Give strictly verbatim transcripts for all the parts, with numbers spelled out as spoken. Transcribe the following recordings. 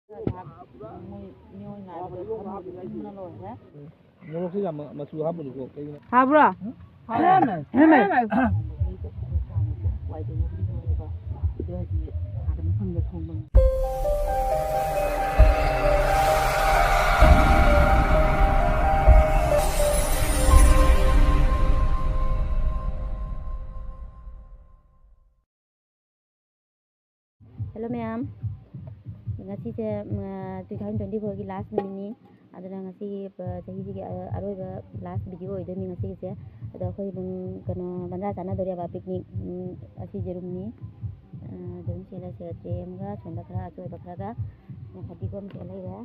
ꯃꯣꯏ ꯃꯤꯑꯣꯏ ꯉꯥꯏꯕꯗ ꯐꯝꯕꯗꯨꯅ ꯂꯣꯏꯔꯦ꯫ ꯃꯣꯔꯣꯛꯁꯦ ꯌꯥꯝ ꯃꯆꯨ ꯍꯥꯞꯄꯅꯨꯀꯣ, ꯀꯩꯒꯤꯅꯣ? ꯍꯥꯞꯄ꯭ꯔꯣ? ꯍꯦꯜꯃꯦꯠ꯫ ꯍꯦꯜꯃꯦꯠ꯫ Hello ꯃꯌꯥꯝ, ꯉꯁꯤꯁꯦ, ꯎꯝ, two thousand twenty fourꯒꯤ last numitꯅꯤ꯫ ꯑꯗꯨꯅ ꯉꯁꯤꯒꯤ, ꯑ, ꯆꯍꯤꯁꯤꯒꯤ, ꯑ, ꯑꯔꯣꯏꯕ last video ꯑꯣꯏꯗꯣꯏꯅꯤ ꯉꯁꯤꯒꯤꯁꯦ꯫ ꯑꯗꯣ ꯑꯩꯈꯣꯏ ꯑꯗꯨꯝ ꯀꯩꯅꯣ ꯕꯟꯗ꯭ꯔꯥ ꯆꯥꯟꯅꯗꯣꯔꯦꯕ picnic, ꯎꯝ, ꯑꯁꯤ ꯌꯦꯔꯨꯝꯅꯤ꯫ ꯑ, ꯌꯦꯔꯨꯝ ꯁꯦꯠꯂꯦ, ꯁꯦꯠꯇ꯭ꯔꯦ ꯑꯃꯒ ꯁꯣꯝꯗ ꯈꯔ ꯑꯆꯣꯏꯕ ꯈꯔꯒ ꯐꯗꯤꯒꯣꯝ ꯁꯦꯠ ꯂꯩꯔꯦ꯫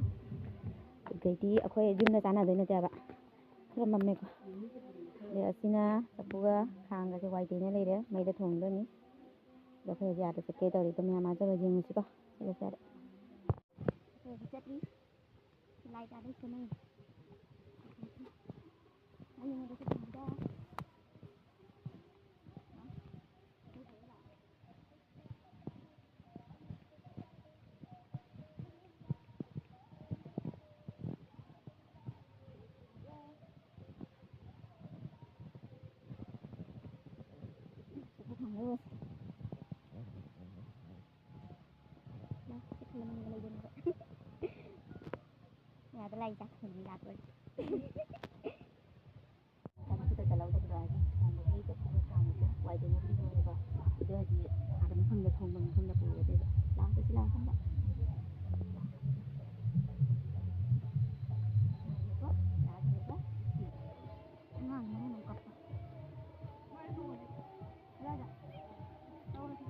ꯑꯗꯩꯗꯤ ꯑꯩꯈꯣꯏ ꯌꯨꯝꯗ ꯆꯥꯟꯅꯗꯣꯏ ꯅꯠꯇꯦꯕ꯫ ꯈꯔ ꯃꯝꯃꯦꯀꯣ꯫ ꯑꯗꯩ ꯑꯁꯤꯅ ꯆꯐꯨꯒ ꯈꯥꯡꯒꯁꯦ ꯋꯥꯏ ꯇꯩꯅ ꯂꯩꯔꯦ, ꯃꯩꯗ ꯊꯣꯡꯗꯣꯏꯅꯤ꯫ ꯑꯗꯣ ꯑꯩꯈꯣꯏ ꯍꯧꯖꯤꯛ ꯑꯥꯗ ꯆꯠꯀꯦ ꯇꯧꯔꯤ꯫ ꯑꯗꯣ ꯃꯌꯥꯝ ꯑꯥ ꯆꯠꯂ ꯌꯦꯡꯉꯨꯁꯤꯀꯣ꯫ ꯆꯠꯂꯁꯦ ꯑꯥꯗ꯫ ꯑꯩꯈꯣꯏ ꯍꯧꯖꯤꯛ ꯆꯠꯂꯤ꯫ ꯂꯥꯏ ꯆꯥꯕꯩ ꯁꯦꯝꯃꯤ꯫ ꯃꯩ ꯌꯦꯡꯉꯨꯗ ꯆꯠꯂꯤꯉꯩꯗ꯫ ꯌꯥꯗ ꯂꯥꯏ ꯆꯥꯛ ꯊꯣꯡꯕꯤ ꯂꯥꯛꯄ꯫ ꯊꯕꯛꯁꯤꯗ ꯆꯠꯍꯧꯗꯕꯗꯣ ꯍꯥꯏꯗꯤ ꯊꯣꯡꯕꯒꯤ ꯆꯠꯄꯗꯣ ꯊꯥꯡꯕꯁꯦ ꯋꯥꯏ ꯇꯩꯅꯕꯒꯤ ꯊꯣꯡꯉꯦꯕ꯫ ꯑꯗꯨ ꯍꯧꯖꯤꯛ ꯑꯥꯗ ꯃꯐꯝꯗ ꯊꯣꯡꯕ ꯃꯐꯝꯗ ꯄꯨꯔꯗꯣꯏꯕ꯫ ꯂꯥꯛꯄꯁꯤ ꯂꯥꯛꯄ꯫ ꯑꯉꯥꯡ ꯃꯔꯣꯟ ꯑꯃ ꯀꯞꯄ꯫ ꯀꯗꯥꯏꯗ? ꯇꯧꯔꯁꯤ꯫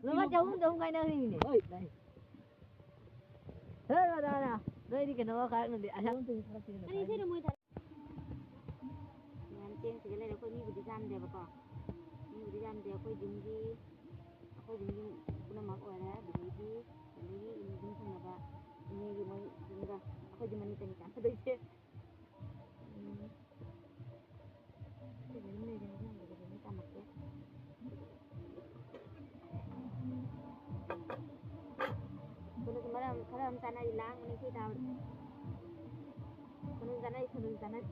ꯂꯨꯄꯥ ꯆꯍꯨꯝ ꯆꯍꯨꯝ ꯈꯥꯏꯅꯈ꯭ꯔꯤꯃꯤꯅꯦ꯫ ꯍꯦ, ꯔꯥꯙꯥ, ꯔꯥꯙꯥ꯫ ꯑꯩꯗꯤ ꯀꯩꯅꯣ ꯀꯥꯔꯛꯅꯗꯦ, ꯑꯁꯥ ꯑꯝꯇ ꯊꯥꯔꯛꯇꯦ ꯀꯩꯅꯣ꯫ ꯀꯔꯤ ꯏꯁꯩꯅꯣ ꯃꯣꯏ ꯊꯥꯔꯛ-, ꯃꯌꯥꯝ ꯆꯦꯡ ꯁꯤꯒ ꯂꯩꯔꯦ꯫ ꯑꯩꯈꯣꯏ ꯃꯤꯕꯨꯗꯤ ꯌꯥꯝꯗꯦꯕꯀꯣ, ꯃꯤꯕꯨꯗꯤ ꯌꯥꯝꯗꯦ꯫ ꯑꯩꯈꯣꯏ ꯖꯤꯝꯒꯤ, ꯑꯩꯈꯣꯏ ꯖꯤꯝꯒꯤ ꯄꯨꯝꯅꯃꯛ ꯑꯣꯏꯔꯦ꯫ ꯑꯗꯨꯗꯒꯤ, ꯑꯗꯒꯤ ꯌꯨꯝ ꯊꯪꯅꯕ ꯏꯅꯦꯒꯤ ꯃꯣꯏ ꯖꯤꯝꯒ ꯑꯩꯈꯣꯏ ꯖꯤꯝ ꯑꯅꯤ ꯆꯅꯤ ꯆꯥꯟꯅꯗꯣꯏꯁꯦ꯫ ꯎꯝ꯫ ꯁꯤꯗ ꯑꯗꯨꯝ ꯂꯩꯔꯦ, ꯅꯪꯒꯤꯗꯤ ꯐꯖꯅ ꯇꯝꯃꯛꯀꯦ꯫ ꯀꯩꯅꯣꯁꯨ ꯃꯔꯝ ꯈꯔ ꯑꯃ ꯆꯥꯅꯔꯤ, ꯂꯥꯡꯕꯅꯤ ꯏꯁꯩ ꯇꯥꯕꯗ꯫ ꯀꯩꯅꯣꯁꯨ ꯆꯥꯅꯔꯤ, ꯈꯨꯅꯨꯁꯨ ꯆꯥꯅꯔꯤ꯫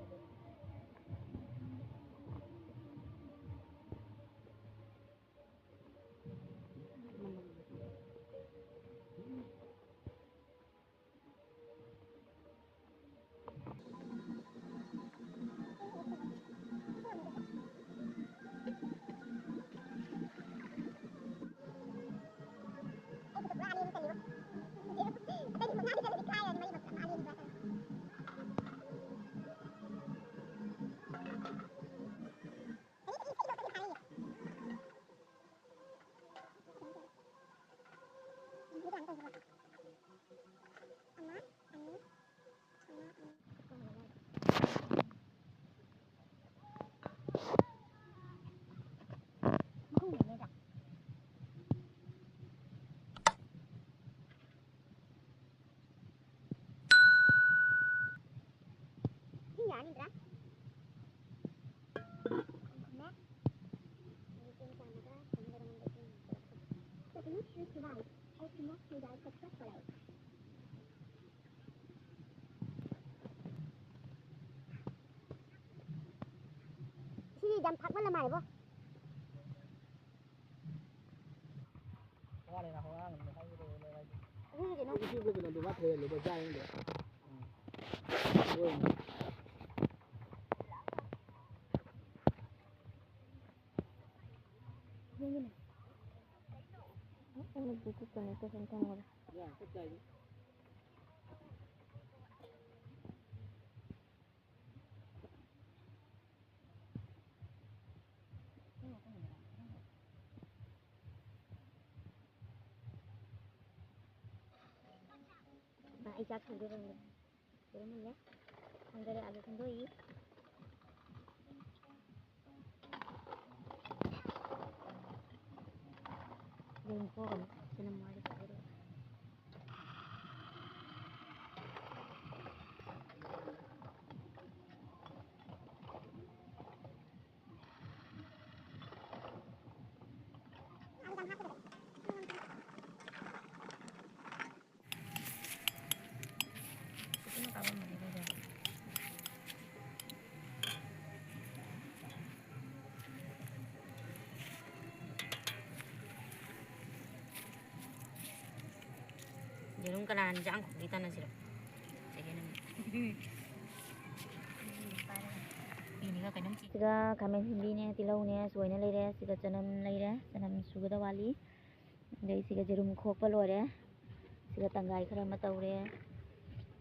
ꯏꯁꯤꯡ ꯌꯥꯅꯤꯗ꯭ꯔꯥ? ꯊꯝꯃꯦ꯫ ꯃꯤꯅꯤꯠ ꯀꯨꯟ ꯆꯥꯝꯃꯒ ꯊꯝꯒꯗꯕ ꯃꯣꯟꯗ ꯏꯁꯤꯡ ꯄꯨꯂꯞꯇꯣ꯫ Coconut shrimp fry. Ultimate fry successfully. ꯁꯤꯗꯤ ꯌꯥꯝ ꯊꯥꯛꯃꯜꯂ ꯃꯥꯜꯂꯦꯕꯣ꯫ ꯋꯥꯠꯂꯦꯅ ꯍꯧꯔꯛꯑꯅꯤ ꯉꯁꯥꯏꯒꯤꯗꯣ ꯂꯣꯏꯔꯗꯤ꯫ ꯑꯗꯨꯗꯤ ꯀꯩꯅꯣ? ꯏꯁꯤꯡꯗꯣ ꯀꯩꯅꯣꯗꯣ ꯋꯥꯠꯈ꯭ꯔꯦ, ꯂꯨꯄꯥ ꯆꯥꯝꯃꯒꯤ꯫ ꯎꯝ꯫ ꯍꯣꯏꯅꯦ꯫ ꯌꯦꯡꯒꯦꯅꯦ꯫ ꯑꯩꯅ Bluetooth connect ꯇꯧꯁꯟ ꯊꯝꯃꯒ꯫ ꯌꯥ, ꯆꯞ ꯆꯥꯏꯗ꯫ ꯑꯩ ꯆꯥꯛ ꯊꯣꯡꯗꯣꯏꯕ꯫ ꯌꯦꯔꯨꯝ ꯃꯨꯜꯂꯦ꯫ ꯊꯣꯡꯗꯣꯔꯦ, ꯑꯂꯨ ꯊꯣꯡꯗꯣꯛꯏ꯫ ꯌꯦꯔꯨꯝ ꯀꯣꯛꯑꯅꯤ꯫ ꯁꯤꯅ ꯃꯥꯒꯤ ꯇꯧꯗꯣꯏꯕ꯫ ꯌꯦꯔꯨꯝ ꯀꯅꯥꯅ ꯏꯟꯖꯥꯡ ꯈꯣꯛꯄꯤ ꯇꯥꯟꯅꯁꯤꯔꯣ? ꯆꯦꯒꯦ ꯅꯪ꯫ ꯄꯤꯅꯤꯒ ꯀꯩꯅꯣꯝ ꯆꯤ-, ꯁꯤꯒ ꯈꯥꯃꯦꯟ ꯁꯤꯟꯕꯤꯅꯦ, ꯇꯤꯜꯍꯧꯅꯦ, ꯁꯣꯏꯅ ꯂꯩꯔꯦ꯫ ꯁꯤꯒ ꯆꯅꯝ ꯂꯩꯔꯦ, ꯆꯅꯝ ꯁꯨꯒꯗ ꯋꯥꯠꯂꯤ꯫ ꯑꯗꯩ ꯁꯤꯒ ꯌꯦꯔꯨꯝ ꯈꯣꯛꯄ ꯂꯣꯏꯔꯦ꯫ ꯁꯤꯒ ꯇꯪꯈꯥꯏ ꯈꯔ ꯑꯃ ꯇꯧꯔꯦ꯫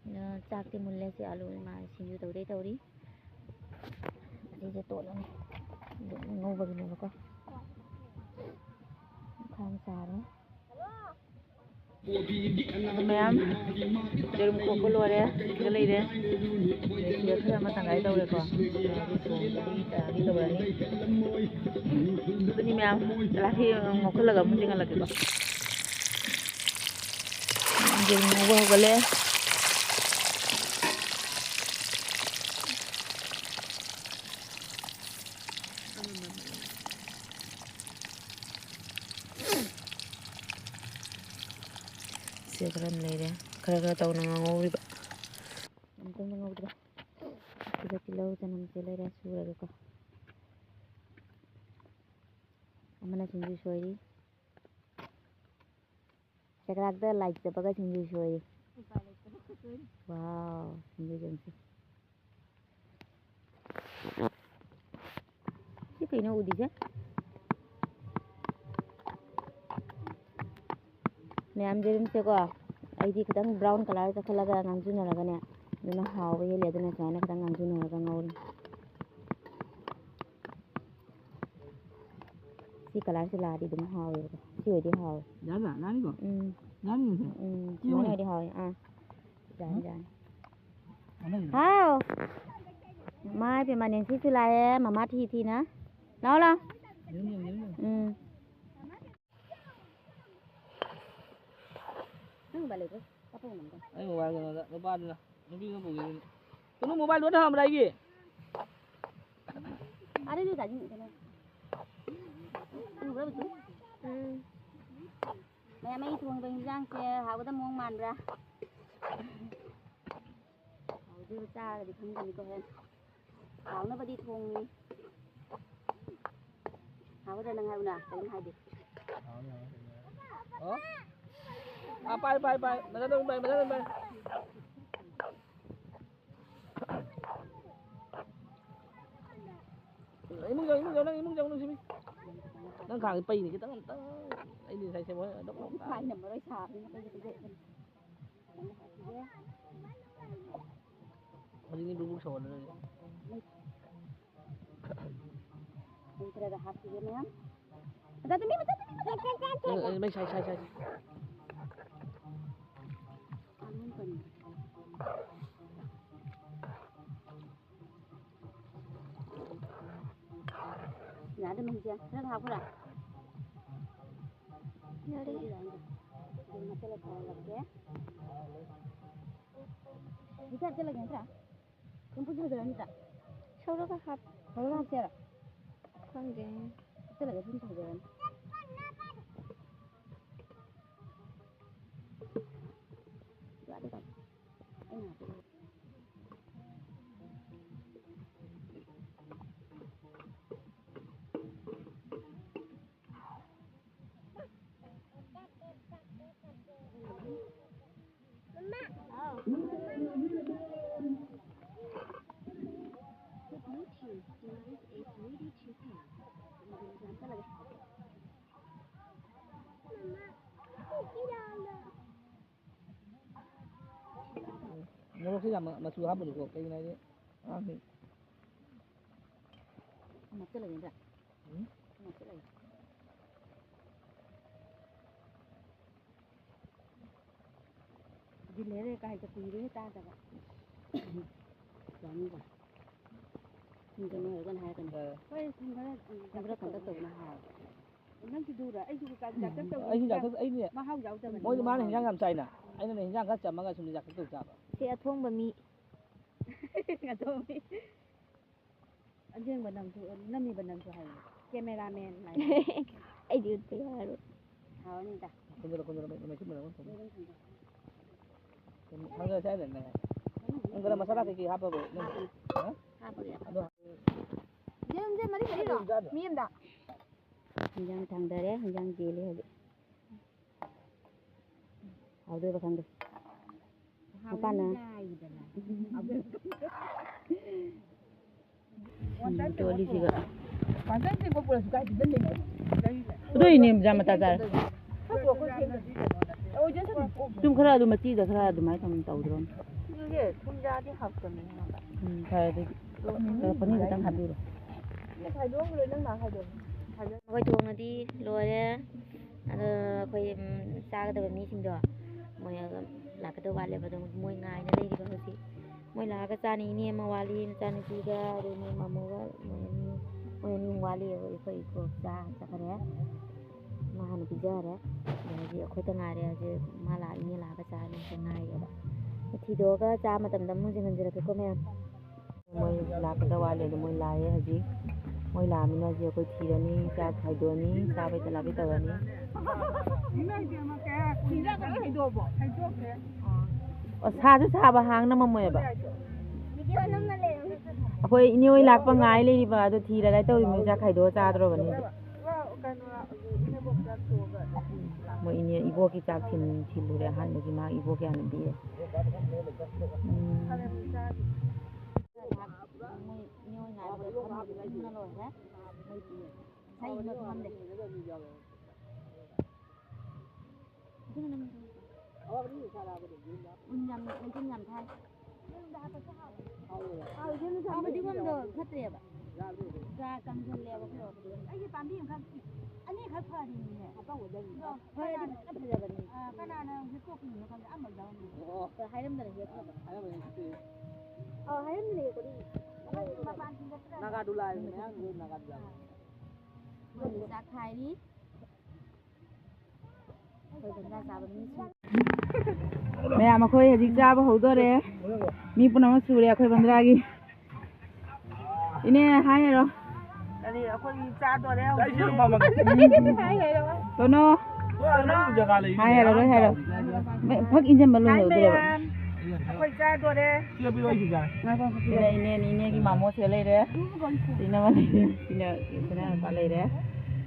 ꯑꯗ ꯆꯥꯛꯇꯤ ꯃꯨꯜꯂꯦ꯫ ꯁꯤ ꯑꯂꯨ ꯏꯃꯥ ꯁꯤꯡꯖꯨ ꯇꯧꯗꯩ ꯇꯧꯔꯤ꯫ ꯑꯁꯤꯁꯦ ꯇꯣꯠꯂꯅꯤ꯫ ꯑꯗꯨ ꯉꯧꯕꯒꯤꯅꯦꯕꯀꯣ꯫ ꯈꯥꯡ ꯆꯥꯔꯦ꯫ ꯃꯌꯥꯝ ꯌꯦꯔꯨꯝ ꯈꯣꯛꯄ ꯂꯣꯏꯔꯦ꯫ ꯁꯤꯗ ꯂꯩꯔꯦ꯫ ꯁꯤꯗ ꯈꯔ ꯑꯃ ꯇꯪꯈꯥꯏ ꯇꯧꯔꯦꯀꯣ꯫ ꯑꯗꯨ ꯊꯣꯡꯕꯒꯤ ꯇꯌꯥꯔꯤ ꯇꯧꯔꯅꯤ꯫ ꯑꯗꯨꯅꯤ ꯃꯌꯥꯝ, ꯆꯂꯥꯛꯈꯤ ꯉꯧꯈꯠꯂꯒ ꯑꯃꯨꯛ ꯆꯤꯡꯍꯜꯂꯛꯀꯦꯀꯣ꯫ ꯌꯦꯔꯨꯝ ꯉꯧꯕ ꯍꯧꯒꯠꯂꯦ꯫ ꯁꯤ ꯈꯔ ꯑꯃ ꯂꯩꯔꯦ꯫ ꯈꯔ ꯈꯔ ꯇꯧꯅ ꯉꯧꯔꯤꯕ꯫ ꯌꯥꯝ ꯀꯨꯏꯅ ꯉꯧꯗ꯭ꯔꯦ꯫ ꯁꯤꯗ ꯇꯤꯜꯍꯧ ꯆꯅꯝꯁꯦ ꯂꯩꯔꯦ ꯁꯨꯔꯒꯀꯣ꯫ ꯑꯃꯅ ꯁꯤꯡꯖꯨ ꯁꯣꯏꯔꯤ꯫ ꯁꯦꯀ꯭ꯔꯥꯛꯇ ꯂꯥꯏꯠ ꯆꯠꯄꯒ ꯁꯤꯡꯖꯨ ꯁꯣꯏꯔꯤ꯫ ꯎꯄꯥꯏ ꯂꯩꯇꯕ ꯈꯨꯠꯇꯣꯏꯅꯤ꯫ ꯋꯥꯎ, ꯁꯤꯡꯖꯨ ꯌꯦꯡꯁꯤ꯫ ꯁꯤ ꯀꯩꯅꯣ ꯎꯗ꯭ꯔꯤꯁꯦ? ꯃꯌꯥꯝ ꯌꯦꯔꯨꯝꯁꯦꯀꯣ, ꯑꯩꯗꯤ ꯈꯤꯇꯪ brown colour ꯆꯠꯈꯠꯂꯒ ꯉꯥꯡꯁꯤꯟꯅꯔꯒꯅꯦ, ꯑꯗꯨꯅ ꯍꯥꯎꯕ ꯍꯦꯜꯂꯦ꯫ ꯑꯗꯨꯅ ꯁꯨꯃꯥꯏꯅ ꯈꯤꯇꯪ ꯉꯥꯡꯁꯤꯟꯅꯔꯒ ꯉꯧꯔꯤ꯫ ꯁꯤ colourꯁꯦ ꯂꯥꯛꯑꯗꯤ ꯑꯗꯨꯝ ꯍꯥꯎꯋꯦꯕꯀꯣ꯫ ꯁꯤ ꯑꯣꯏꯗꯤ ꯍꯥꯎꯋꯦ꯫ ꯌꯥꯗ꯭ꯔꯥ? ꯌꯥꯅꯤꯀꯣ? ꯎꯝ꯫ ꯌꯥꯅꯤ ꯉꯁꯤ? ꯎꯝ, ꯁꯤ ꯁꯨꯃꯥꯏꯅ ꯑꯣꯏꯅ? ꯑꯣꯏꯗꯤ ꯍꯥꯎꯋꯦ꯫ ꯑꯥ꯫ ꯌꯥꯅꯤ, ꯌꯥꯅꯤ꯫ ꯍꯥꯎ꯫ ꯃꯥ ꯏꯕꯦꯝꯃ, ꯅꯦꯟꯁꯤꯁꯨ ꯂꯥꯛꯑꯦ, ꯃꯃꯥ ꯊꯤ ꯊꯤꯅ꯫ ꯂꯥꯛꯑꯣ, ꯂꯥꯛꯑꯣ꯫ ꯎꯝ꯫ ꯅꯪ ꯃꯣꯕꯥꯏꯜ ꯂꯩꯕ꯭ꯔꯣ? ꯀꯥꯞꯄ ꯉꯝꯗ꯭ꯔꯣ? ꯑꯩ ꯃꯣꯕꯥꯏꯜ ꯀꯩꯅꯣꯗ, ꯅꯨꯄꯥꯗꯨꯅ, ꯅꯨꯄꯤꯗꯨꯅ ꯄꯨꯈꯤꯕꯅꯤ꯫ ꯀꯩꯅꯣ, ꯃꯣꯕꯥꯏꯜ ꯂꯣꯏ ꯊꯝꯕ꯭ꯔꯥ ꯑꯩꯒꯤ? ꯑꯗꯨꯗꯤ ꯀꯩꯅꯣ꯫ ꯎꯕ꯭ꯔꯥ, ꯕꯤꯇꯨ? ꯎꯝ꯫ ꯃꯌꯥꯝ ꯑꯩ ꯊꯣꯡꯉꯤꯕ ꯍꯤꯟꯖꯥꯡꯁꯦ ꯍꯥꯎꯒꯗꯕ ꯃꯑꯣꯡ ꯃꯥꯟꯕ꯭ꯔꯥ? ꯍꯥꯎꯗꯣꯏꯕ ꯆꯥꯔꯒꯗꯤ ꯈꯪꯒꯅꯤꯀꯣ ꯍꯣꯔꯦꯟ꯫ ꯍꯥꯎꯅꯕꯗꯤ ꯊꯣꯡꯉꯤ꯫ ꯍꯥꯎꯒꯗ꯭ꯔꯥ ꯅꯪ ꯍꯥꯏꯌꯨꯅ? ꯀꯔꯤꯝ ꯍꯥꯏꯗꯦ꯫ ꯑꯣ? ꯑꯥ, ꯄꯥꯏ, ꯄꯥꯏ, ꯄꯥꯏ꯫ ꯃꯊꯟꯗ ꯑꯗꯨꯝ ꯄꯥꯏ, ꯃꯊꯟꯗ ꯑꯗꯨꯝ ꯄꯥꯏ꯫ ꯏꯃꯨꯡ ꯆꯪ, ꯏꯃꯨꯡ ꯆꯪ, ꯅꯪ ꯏꯃꯨꯡ ꯆꯪ, ꯅꯪ ꯁꯤꯃꯤ꯫ ꯅꯪ ꯈꯥꯡꯁꯦ ꯄꯩꯅꯤ ꯈꯤꯇꯪ, ꯑꯝꯇꯪ꯫ ꯑꯩꯗꯤ ꯉꯁꯥꯏ ꯁꯦ ꯃꯣꯏ ꯑꯗꯨꯝ ꯂꯧ ꯇꯥꯔꯦ꯫ ꯄꯥꯏꯅ ꯃꯔꯣꯏ ꯁꯥꯕꯅꯤꯅ ꯄꯩꯁꯦ ꯄꯩꯁꯦ꯫ ꯍꯧꯖꯤꯛꯅꯤ ꯕꯨꯛ ꯕꯨꯛ ꯁꯧꯍꯜꯂꯗꯣꯏꯁꯦ꯫ ꯂꯩꯇ꯭ꯔꯒ ꯍꯥꯞꯈꯤꯒꯦ ꯃꯌꯥꯝ꯫ ꯃꯆꯥ ꯇꯨꯃꯤ, ꯃꯆꯥ ꯇꯨꯃꯤ, ꯃꯆꯥ ꯇꯨꯃꯤ꯫ ꯑ, ꯑ, ꯃꯩ ꯁꯥꯏ, ꯁꯥꯏ, ꯁꯥꯏ꯫ ꯑꯗꯨꯝ ꯀꯔꯤ? ꯌꯥꯗꯦ, ꯃꯍꯤꯁꯦ ꯈꯔ ꯍꯥꯞꯄꯨꯔꯥ? ꯌꯥꯔꯦ꯫ ꯑꯗꯨꯝ ꯃꯆꯜ ꯈꯔ ꯍꯥꯞꯀꯦ꯫ ꯍꯧꯖꯤꯛ ꯍꯥꯞꯆꯜꯂꯒꯦ ꯅꯠꯇ꯭ꯔꯥ? ꯆꯝꯐꯨꯠꯁꯨ ꯐꯖꯔꯅꯤ ꯅꯠꯇ꯭ꯔꯥ? ꯁꯧꯔꯒ ꯍꯥꯞ-, ꯁꯧꯔꯒ ꯍꯥꯞꯁꯦ ꯍꯥꯏꯔꯣ? ꯈꯪꯗꯦ꯫ ꯍꯥꯞꯆꯜꯂꯒꯦ, ꯑꯗꯨꯝ ꯐꯖꯔꯅꯤ꯫ ꯌꯥꯗꯦ, ꯌꯥꯗꯦ꯫ ꯑꯩꯅ ꯍꯥꯞꯄꯤꯔꯣ꯫ ꯃꯣꯔꯣꯛꯁꯦ ꯌꯥꯝ ꯃꯆꯨ ꯍꯥꯞꯄꯅꯨꯀꯣ, ꯀꯩꯒꯤꯅꯣ ꯍꯥꯏꯗꯤ ꯑꯉꯥꯡꯁꯤꯡ꯫ ꯅꯞꯁꯤꯜꯂꯒꯦ ꯅꯠꯇ꯭ꯔꯥ? ꯎꯝ? ꯅꯞꯁꯤꯜꯂꯒꯦ꯫ ꯂꯩꯔꯦ ꯀꯥꯏꯗ ꯀꯨꯏꯔꯦ ꯆꯥꯗꯕ꯫ ꯆꯥꯅꯤꯡꯕ꯫ ꯁꯤꯡꯖꯪ ꯑꯣꯏꯔꯒꯅ ꯍꯥꯏꯔꯛꯀꯅꯤ꯫ ꯍꯣꯏ, ꯁꯨꯝ ꯈꯔ, ꯎꯝ, ꯁꯨꯝ ꯈꯔ ꯀꯟꯇꯛ ꯇꯧꯕꯅ ꯍꯥꯎꯋꯦ꯫ ꯅꯪꯒꯤꯗꯨꯔ? ꯑꯩꯁꯨ ꯀꯟꯇꯛ ꯇꯧꯕꯅꯤ꯫ ꯑꯩꯁꯨ ꯌꯥꯛꯇꯛ-, ꯑꯩꯅꯦ, ꯃꯍꯥꯎ ꯌꯥꯎꯗꯕꯅꯤ꯫ ꯃꯣꯏꯗꯤ ꯃꯥꯅ ꯍꯤꯟꯖꯥꯡ ꯌꯥꯝ ꯆꯥꯏꯅ, ꯑꯩꯅꯅꯦ ꯍꯤꯟꯖꯥꯡ ꯈꯔ ꯆꯝꯃꯒ ꯁꯨꯝ ꯌꯥꯛꯇꯛ ꯇꯧ ꯆꯥꯕ꯫ ꯁꯤ ꯑꯊꯣꯡꯕ ꯃꯤ꯫ ꯑꯊꯣꯡꯕ ꯃꯤ꯫ ꯑꯁꯦꯡꯕ ꯅꯪꯁꯨ, ꯅꯝꯃꯤꯕ ꯅꯪꯁꯨ ꯍꯥꯏꯌꯨ꯫ Cameraman ꯍꯥꯏꯌꯨ꯫ ꯑꯩꯗꯤ ꯎꯠꯄ ꯌꯥꯔꯣꯏ꯫ ꯍꯥꯎꯔꯅꯤꯗ꯫ ꯈꯨꯝꯖꯤꯜꯂꯣ, ꯈꯨꯝꯖꯤꯜꯂꯣ, ꯃꯩ-, ꯃꯩ ꯈꯨꯝꯖꯤꯜꯂꯣ, ꯈꯨꯝꯖꯤꯜꯂꯣ꯫ ꯈꯪꯖꯔꯦ, ꯁ꯭ꯋꯥꯏꯗ ꯅꯪ꯫ ꯅꯪ ꯒꯔꯝ ꯃꯁꯥꯂꯥ ꯀꯩꯀꯩ ꯍꯥꯞꯄꯕ? ꯅꯪ, ꯍꯥ? ꯍꯥꯞꯄꯒꯦ꯫ ꯑꯗꯣ ꯌꯦꯔꯨꯝꯁꯦ ꯃꯔꯤ ꯃꯔꯤꯔꯣ? ꯃꯤ ꯑꯃꯗ? ꯏꯟꯖꯥꯡ ꯊꯥꯡꯗꯔꯦ, ꯏꯟꯖꯥꯡ ꯆꯦꯜꯂꯦ ꯍꯧꯖꯤꯛ꯫ ꯍꯥꯎꯗꯣꯏꯕ ꯈꯪꯗꯦ꯫ ꯃꯄꯥꯟꯅ꯫ ꯎꯝ, ꯇꯣꯠꯂꯤꯁꯤꯒ꯫ ꯑꯗꯨꯏꯅꯦ ꯃꯆꯥ ꯃꯆꯥ ꯆꯥꯔꯦ꯫ ꯁꯨꯝ ꯈꯔ ꯑꯗꯨꯝ ꯃꯆꯤꯗ ꯈꯔ ꯑꯗꯨꯃꯥꯏꯅ ꯇꯧ-, ꯇꯧꯗ꯭ꯔꯣ? ꯎꯝ, ꯐꯔꯦ ꯑꯗꯨꯗꯤ꯫ ꯈꯔ ꯄꯅꯤꯔ ꯈꯛꯇꯪ ꯍꯥꯞꯄꯤꯔꯣ꯫ ꯑꯩꯈꯣꯏ ꯊꯣꯡꯉꯗꯤ ꯂꯣꯏꯔꯦ꯫ ꯑꯗꯣ ꯑꯩꯈꯣꯏ, ꯎꯝ, ꯆꯥꯒꯗꯕ ꯃꯤꯁꯤꯡꯗꯣ ꯃꯣꯏ ꯑꯗꯨꯝ ꯂꯥꯛꯀꯗꯕ ꯋꯥꯠꯂꯦꯕ꯫ ꯑꯗꯨꯝ ꯃꯣꯏ ꯉꯥꯏꯅ ꯂꯩꯔꯤꯕ ꯍꯧꯖꯤꯛ꯫ ꯃꯣꯏ ꯂꯥꯛꯑꯒ ꯆꯥꯅꯤ꯫ ꯏꯅꯦ ꯑꯃ ꯋꯥꯠꯂꯤ, ꯃꯆꯥꯅꯨꯄꯤꯒ, ꯑꯗꯩ ꯃꯣꯏ ꯃꯃꯣꯒ, ꯃꯣꯏ ꯑꯅꯤ, ꯃꯣꯏ ꯑꯅꯤ ꯑꯃꯨꯛ ꯋꯥꯠꯂꯤ꯫ ꯑꯩꯈꯣꯏ ꯏꯀꯣꯛ ꯆꯥ ꯆꯠꯈꯔꯦ꯫ ꯃꯥ ꯍꯥꯟꯅ ꯄꯤꯖꯈꯔꯦ꯫ ꯑꯗꯩ ꯍꯧꯖꯤꯛ ꯑꯩꯈꯣꯏꯇ ꯉꯥꯏꯔꯦ꯫ ꯍꯧꯖꯤꯛ ꯃꯥ ꯂꯥꯛ-, ꯏꯅꯦ ꯂꯥꯛꯑꯒ ꯆꯥꯅꯤ ꯉꯥꯏꯔꯦꯕ꯫ ꯊꯤꯗꯣꯛꯑꯒ ꯆꯥ ꯃꯇꯝꯗ ꯑꯃꯨꯛ ꯍꯟꯖꯤꯟ ꯍꯟꯖꯤꯜꯂꯛꯀꯦꯀꯣ ꯃꯌꯥꯝ꯫ ꯃꯣꯏ ꯂꯥꯛꯀꯗꯕ ꯋꯥꯠꯂꯤ, ꯑꯗꯣ ꯃꯣꯏ ꯂꯥꯛꯑꯦ ꯍꯧꯖꯤꯛ꯫ ꯃꯣꯏ ꯂꯥꯛꯑꯃꯤꯅ ꯍꯧꯖꯤꯛ ꯑꯩꯈꯣꯏ ꯊꯤꯔꯅꯤ, ꯆꯥꯛ ꯈꯥꯏꯗꯣꯛꯑꯅꯤ, ꯆꯥꯕꯩ ꯇꯂꯥꯕꯤ ꯇꯧꯔꯅꯤ꯫ ꯑꯣ, ꯁꯥꯁꯨ ꯁꯥꯕ, ꯍꯥꯡ ꯅꯝꯃꯝꯃꯣꯏꯕ꯫ ꯑꯩꯈꯣꯏ ꯏꯅꯦ ꯍꯣꯏ ꯂꯥꯛꯄ ꯉꯥꯏ ꯂꯩꯔꯤꯕ, ꯑꯗꯣ ꯊꯤꯔꯒ ꯇꯧꯔꯤꯕꯅꯤ, ꯆꯥꯛ ꯈꯥꯏꯗꯣꯛꯑ ꯆꯥꯗ꯭ꯔꯣꯕꯅꯤ꯫ ꯃꯣꯏ ꯏꯅꯦ ꯏꯕꯣꯛꯀꯤ ꯆꯥꯛ ꯊꯤꯟ-, ꯊꯤꯜꯂꯨꯔꯦ꯫ ꯑꯍꯥꯟꯕꯒꯤ ꯃꯥ ꯏꯕꯣꯛꯀꯤ ꯍꯥꯟꯅ ꯄꯤꯔꯦ꯫ ꯎꯝ꯫ ꯃꯣꯏ ꯏꯅꯦ ꯍꯣꯏ ꯉꯥꯏꯕꯗ ꯐꯝꯃꯤꯕ ꯏꯪꯕꯅ ꯂꯣꯏꯔꯦ꯫ ꯃꯩ ꯄꯤꯌꯦ꯫ ꯉꯁꯥꯏ ꯏꯪꯕ ꯈꯪꯉꯝꯗꯦ꯫ ꯑꯗꯨꯅ ꯅꯪ ꯎꯟ ꯌꯥꯝ, ꯂꯩꯆꯤꯟ ꯌꯥꯝ ꯊꯥꯏ꯫ ꯐꯗꯤꯒꯣꯝꯗꯣ ꯐꯠꯇ꯭ꯔꯦꯕ꯫ ꯆꯥ ꯀꯪꯁꯜꯂꯦꯕ ꯑꯩꯈꯣꯏ ꯐꯗꯤꯒꯣꯝ꯫ ꯑꯩꯒꯤ ꯄꯥꯝꯕꯤ ꯑꯃꯈꯛ ꯑꯅꯤꯈꯛ ꯐꯔꯤꯅꯤꯅꯦ꯫ ꯑꯄꯪꯕꯗꯒꯤ꯫ ꯑꯗꯣ ꯐꯔꯗꯤ ꯀꯅꯥꯅ, ꯐꯖꯅ ꯐꯖꯕꯅꯤ꯫ ꯑ, ꯀꯅꯥꯅ ꯍꯦꯛꯇꯣꯛꯈꯤꯕꯅꯣ ꯈꯪꯗꯦ, ꯑꯃ ꯌꯥꯎꯔꯝꯃꯦ꯫ ꯑꯣ꯫ ꯍꯣꯏ, ꯍꯥꯏꯔꯝꯗꯅ ꯍꯦꯛꯈ꯭ꯔꯕ꯫ ꯍꯥꯏꯔꯝꯃꯅꯤ ꯉꯁꯤ꯫ ꯑꯣ, ꯍꯥꯏꯔꯝꯗꯅ ꯍꯦꯛꯄꯗꯤ꯫ ꯃꯄꯥꯟ ꯁꯤꯟꯒꯠꯇ꯭ꯔꯥ? ꯅꯥꯒꯥꯗꯨ ꯂꯥꯛꯑꯦ, ꯃꯌꯥꯡꯗꯨ ꯅꯥꯒꯥꯗꯨ ꯂꯥꯛꯑꯦ꯫ ꯑꯩꯈꯣꯏꯒꯤ ꯆꯥꯛ ꯈꯥꯏꯔꯤ꯫ ꯑꯩꯈꯣꯏ ꯒꯟꯖꯥ ꯆꯥꯕ ꯃꯤ ꯁꯨꯔꯦ꯫ ꯃꯌꯥꯝ, ꯑꯩꯈꯣꯏ ꯍꯧꯖꯤꯛ ꯆꯥꯕ ꯍꯧꯗꯣꯔꯦ꯫ ꯃꯤ ꯄꯨꯝꯅꯃꯛ ꯁꯨꯔꯦ ꯑꯩꯈꯣꯏ ꯕꯟꯗ꯭ꯔꯥꯒꯤ꯫ ꯏꯅꯦ, ꯍꯥꯏꯔꯣ꯫ ꯀꯔꯤ, ꯑꯩꯈꯣꯏꯒꯤ ꯆꯥꯗꯣꯔꯦ ꯍꯧꯖꯤꯛ꯫ ꯀꯩꯅꯣ? ꯍꯣꯏ, ꯅꯪ ꯖꯒꯥ ꯂꯩ꯫ ꯍꯥꯏꯔꯣ, ꯂꯣꯏ ꯍꯥꯏꯔꯣ꯫ ꯐꯛ ꯏꯟꯖꯟꯕ ꯂꯣꯏꯍꯧꯗ꯭ꯔꯦꯕ꯫ ꯃꯌꯥꯝ, ꯑꯩꯈꯣꯏ ꯆꯥꯗꯣꯔꯦ꯫ ꯁꯤꯗ ꯄꯤꯔꯛꯑꯣ, ꯑꯩ ꯁꯤꯗ꯫ ꯉꯥꯏꯈꯣ, ꯁꯤꯗ ꯏꯅꯦ, ꯏꯅꯦꯒꯤ ꯃꯥꯃꯣꯁꯦ ꯂꯩꯔꯦ꯫ ꯏꯅꯝꯃ ꯂꯩꯔꯦ꯫ ꯏꯅꯦ, ꯏꯅꯦ ꯂꯩꯔꯦ꯫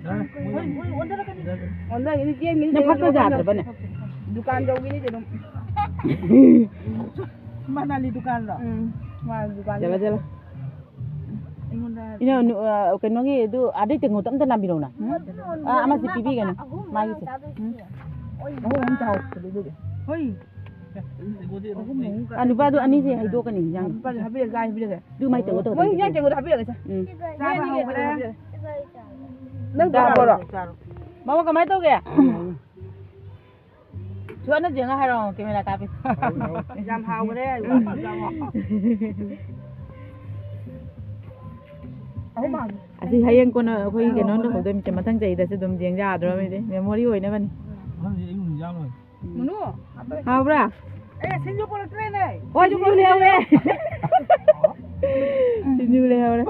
ꯑꯣꯟꯊꯔꯛꯀꯅꯤ꯫ ꯑꯣꯟꯊꯔꯛꯀꯅꯤ, ꯆꯦꯟꯒꯤꯅꯤ, ꯅꯪ ꯐꯛꯇ ꯆꯦꯟꯒꯤꯅꯤ꯫ ꯌꯥꯗ꯭ꯔꯕꯅꯦ? ꯗꯨꯀꯥꯟ ꯌꯧꯒꯤꯅꯤ ꯑꯗꯨꯝ꯫ ꯃꯅꯥꯂꯤ ꯗꯨꯀꯥꯟꯗꯣ? ꯎꯝ, ꯃꯥ ꯗꯨꯀꯥꯟ ꯆꯠꯂꯣ, ꯆꯠꯂꯣ꯫ ꯑꯩꯉꯣꯟꯗ ꯏꯅꯦ, ꯅꯨ-, ꯑ, ꯀꯩꯅꯣꯒꯤ ꯑꯗꯨ ꯑꯥꯗꯩ ꯇꯦꯡꯀꯣꯠ ꯑꯝꯇ ꯂꯥꯝꯕꯤꯔꯛꯎꯅ꯫ ꯎꯝ? ꯑꯥ, ꯑꯃꯁꯤ ꯄꯤꯕꯤꯒꯅꯤ, ꯃꯥꯒꯤꯁꯦ꯫ ꯎꯝ? ꯑꯍꯨꯝ ꯑꯍꯨꯝ ꯆꯥꯎ꯫ ꯍꯣꯏ꯫ ꯑꯍꯨꯝ ꯑꯍꯨꯝ ꯑꯥ, ꯅꯨꯄꯥꯗꯣ ꯑꯅꯤꯁꯦ ꯍꯩꯗꯣꯛꯀꯅꯤ, ꯏꯟꯖꯥꯡ꯫ ꯅꯨꯄꯥꯗꯣ ꯍꯥꯞꯄꯤꯔꯒꯦ, ꯍꯥꯏ ꯄꯤꯔꯒꯦ꯫ ꯑꯗꯨ ꯃꯥꯏ ꯇꯦꯡꯀꯣꯠꯇ ꯃꯣꯏ ꯈꯛꯇꯪ ꯏꯟꯖꯥꯡ ꯄꯤꯕꯤꯌꯨ꯫ ꯇꯦꯡꯀꯣꯠꯇ ꯍꯥꯞꯄꯤꯔꯒꯦ, ꯁꯦ꯫ ꯎꯝ꯫ ꯆꯥꯕ ꯍꯧꯈ꯭ꯔꯦ꯫ ꯅꯪ ꯆꯥꯔꯣ꯫ ꯆꯥꯔꯣ꯫ ꯃꯃꯥ ꯀꯃꯥꯏꯅ ꯇꯧꯒꯦ? ꯎꯝ꯫ ꯁꯨꯍꯟꯅ ꯌꯦꯡꯉ ꯍꯥꯏꯔꯛꯑꯣ, ꯀꯦꯃꯦꯔꯥ ꯀꯥꯞꯄꯤ꯫ ꯌꯥꯝ ꯍꯥꯎꯈ꯭ꯔꯦ꯫ ꯑꯍꯨꯝ ꯍꯥꯎꯈ꯭ꯔꯦ꯫ ꯑꯁꯤ ꯍꯌꯦꯡ ꯀꯣꯟꯅ ꯑꯩꯈꯣꯏ ꯀꯩꯅꯣ ꯇꯧꯍꯧꯗꯣꯏꯅꯤ, ꯃꯊꯪ ꯆꯍꯤꯗꯁꯨ ꯑꯗꯨꯝ ꯌꯦꯡ ꯌꯥꯗ꯭ꯔꯣ? ꯃꯦꯃꯣꯔꯤ ꯑꯣꯏꯅꯕꯅꯤ꯫ ꯃꯊꯪ ꯆꯍꯤ ꯑꯩ ꯌꯥꯎꯔꯣꯏ꯫ ꯃꯨꯅꯨ, ꯍꯥꯎꯕ꯭ꯔꯥ? ꯑꯦ, ꯁꯤꯡꯖꯨ ꯄꯨꯔꯛꯇ꯭ꯔꯦꯅꯦ꯫ ꯑꯣ, ꯁꯤꯡꯖꯨ ꯂꯩꯍꯧꯔꯦ꯫ ꯁꯤꯡꯖꯨ ꯂꯩꯍꯧꯔꯦ꯫